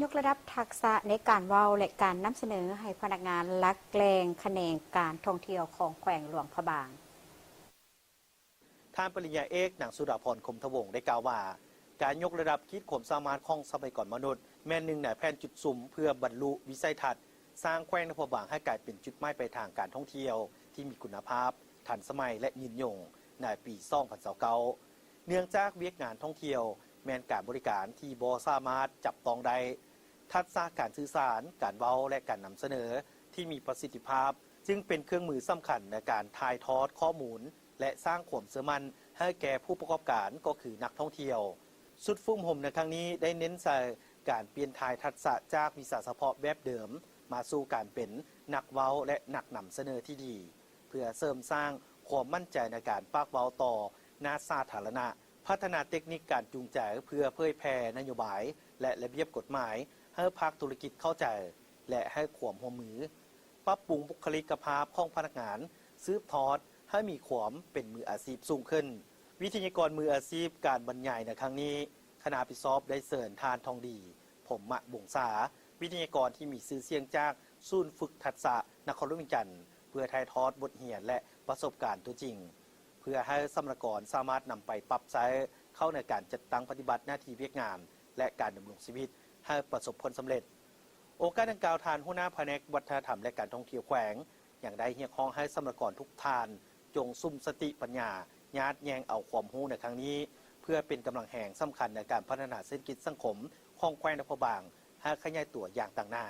ຍົກລະດັບທັກສະໃນການເວົ້າ ແລະ ການນຳສະເໜີໃຫ້ພະນັກງານຫຼັກແຫຼ່ງຂະແໜງການທ່ອງທ່ຽວຂອງແຂວງຫຼວງພະບາງ. ທ່ານປະລິນຍາເອກ ນາງ ສຸດາພອນ ຄົມທະວົງ ໄດ້ກ່າວວ່າ ການຍົກລະດັບຂີດຄວາມສາມາດຂອງຊັບພະຍາກອນມະນຸດ ແມ່ນໜຶ່ງໃນແຜນຈຸດສຸມເພື່ອບັນລຸວິໄສທັດ ສ້າງແຂວງຫຼວງພະບາງໃຫ້ກາຍເປັນຈຸດໝາຍປາຍທາງການທ່ອງທ່ຽວທີ່ມີຄຸນນະພາບ, ທັນສະໄໝ ແລະ ຍືນຍົງ ໃນປີສອງພັນຊາວເກົ້າ ເນື່ອງຈາກວຽກງານທ່ອງທ່ຽວແມ່ນການບໍລິການທີ່ບໍ່ສາມາດຈັບຕ້ອງໄດ້, ທັກສະການສື່ສານ, ການເວົ້າ ແລະ ການນຳສະເໜີທີ່ມີປະສິດທິພາບ ຈຶ່ງເປັນເຄື່ອງມືສຳຄັນໃນການຖ່າຍທອດຂໍ້ມູນ ແລະ ສ້າງຄວາມເຊື່ອໝັ້ນໃຫ້ແກ່ຜູ້ປະກອບການ ກໍຄືນັກທ່ອງທ່ຽວ. ຊຸດຝຶກອົບຮົມໃນຄັ້ງນີ້ໄດ້ເນັ້ນໃສ່ການປ່ຽນຖ່າຍທັກສະຈາກວິຊາສະເພາະແບບເດີມ ມາສູ່ການເປັນນັກເວົ້າ ແລະ ນັກນຳສະເໜີທີ່ດີ ເພື່ອເສີມສ້າງຄວາມໝັ້ນໃຈໃນການປາກເວົ້າຕໍ່ໜ້າສາທາລະນະ, ພັດທະນາເຕັກນິກການຈູງໃຈເພື່ອເຜີຍແຜ່ນະໂຍບາຍ ແລະ ລະບຽບກົດໝາຍໃຫ້ພາກທຸລະກິດເຂົ້າໃຈ ແລະ ໃຫ້ຄວາມຮ່ວມມື, ປັບປຸງບຸກຄະລິກກະພາບຂອງພະນັກງານສືບທອດໃຫ້ມີຄວາມເປັນມືອາຊີບສູງຂຶ້ນ. ວິທະຍາກອນມືອາຊີບການບັນຍາຍໃນຄັ້ງນີ້, ຄະນະຮັບຜິດຊອບໄດ້ເຊີນທ່ານ ທອງດີ ພົມມະວົງສາ, ວິທະຍາກອນທີ່ມີຊື່ສຽງຈາກສູນຝຶກທັກສະນະຄອນຫຼວງວຽງຈັນ ເພື່ອຖ່າຍທອດບົດຮຽນ ແລະ ປະສົບການຕົວຈິງ ເພື່ອໃຫ້ສຳມະນາກອນສາມາດນຳໄປປັບໃຊ້ເຂົ້າໃນການຈັດຕັ້ງປະຕິບັດໜ້າທີ່ວຽກງານ ແລະ ການດຳລົງຊີວິດໃຫ້ປະສົບຜົນສຳເລັດ. ໂອກາດດັ່ງກ່າວ, ທ່ານຫົວໜ້າພະແນກວັດທະນະທຳ ແລະ ການທ່ອງທ່ຽວແຂວງ ຍັງໄດ້ຮຽກຮ້ອງໃຫ້ສຳມະນາກອນທຸກທ່ານ ຈົ່ງສຸມສະຕິປັນຍາ ຍາດແຍ່ງເອົາຄວາມຮູ້ໃນຄັ້ງນີ້ ເພື່ອເປັນກຳລັງແຮງສຳຄັນໃນການພັດທະນາເສດຖະກິດສັງຄົມຂອງແຂວງຫຼວງພະບາງໃຫ້ຂະຫຍາຍຕົວຢ່າງຕັ້ງໜ້າ.